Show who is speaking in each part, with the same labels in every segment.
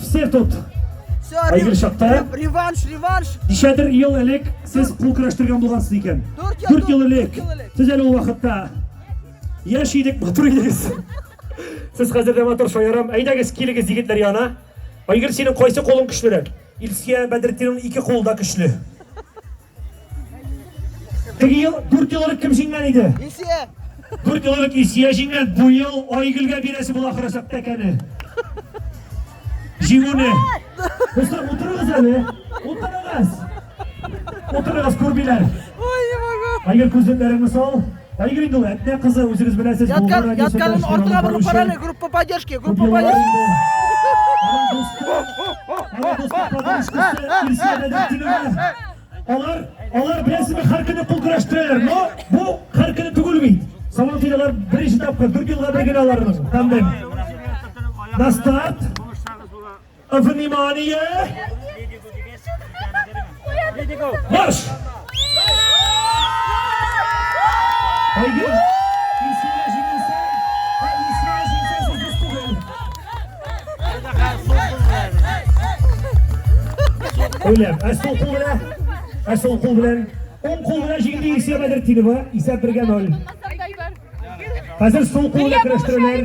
Speaker 1: Все тут.
Speaker 2: Все,
Speaker 1: Айгөл чакта.
Speaker 2: Реванш, реванш.
Speaker 1: Ничәдер ел элек сез кул көрәштергән булгансыз икән.
Speaker 2: Дүрт ел,
Speaker 1: Дүрт ел элек.
Speaker 2: дүрт ел элек.
Speaker 1: Сез әле ул вакытта яшь идек, матур идегез. Сез хәзер дә матур шаярам. Әйдәгез, килегез егетләр янына. Айгөл, синең кайсы кулың көчлерәк? Илсөя Бәдретдинованың ике кулы да көчле. Теге ел, дүрт ел элек кем җиңгән иде?
Speaker 2: Илсөя.
Speaker 1: Дүрт ел элек Илсөя җиңгән, бу ел Айгөлгә бирәсе була ахырачак тәкәне. Җиңүне. Дуслар, утырыгыз әле. Утырыгыз. Утырыгыз, күрмиләр.
Speaker 2: Ой, не могу.
Speaker 1: Айгөл күзлекләреңне сал. Айгөл инде ул Әтнә кызы, үзегез беләсез.
Speaker 2: Ядкар,
Speaker 1: Болгар радиосы
Speaker 2: Ядкарның
Speaker 1: белән
Speaker 2: артына
Speaker 1: алып
Speaker 2: борылып
Speaker 1: баручы.
Speaker 2: кара әле, группа поддержки,
Speaker 1: Күп
Speaker 2: группа
Speaker 1: еллар
Speaker 2: поддержки.
Speaker 1: инде. Аның дусты, аның дусты подружкасы Илсөя Бәдретдинова. Алар, алар беләсезме, һәр көне кул көрәштерәләр, но бу һәр көне түгел бит. Сабан туйда алар беренче тапкыр, дүрт елга бер генә аларның тандем. На старт. Внимание! Марш! Айгөл, Илсөя җиңелсә, ә Илсөя җиңсә, сез дус түгел. Уйлап, ә сул кул белән, ә сул кул белән, уң кул белән җиңде Илсөя Бәдретдинова, исәп бергә ноль. Хәзер сул кул белән көрәштерәләр.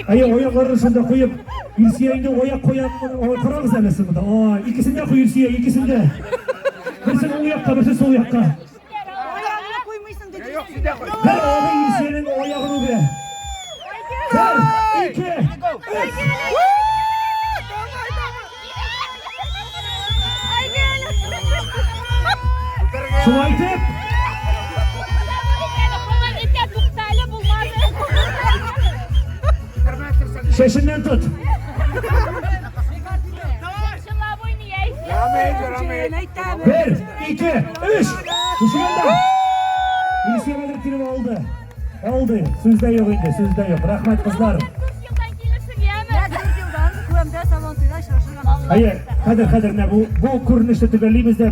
Speaker 1: Әйе, аякларын шунда куеп, Илсөя инде аяк куя, карагыз әле сез монда. Ай, икесен дә куй Илсөя, икесен дә. Берсен уң якка, берсен сул якка.
Speaker 3: Аягыңны куймыйсың диде.
Speaker 1: Бер абый Илсөянең аягын үбә. Бер, ике, өч. Шулай итеп, чәченнән тот. Бер, ике, өч. Ничек анда? Илсөя Бәдретдинова алды. Алды. Сүз дә юк инде, сүз дә юк. Рәхмәт, кызлар.
Speaker 3: Дүрт елдан Күәмдә Сабантуйда очрашырга насыйп.
Speaker 1: Әйе, хәзер, хәзер менә бу бу күренешне төгәллибез дә.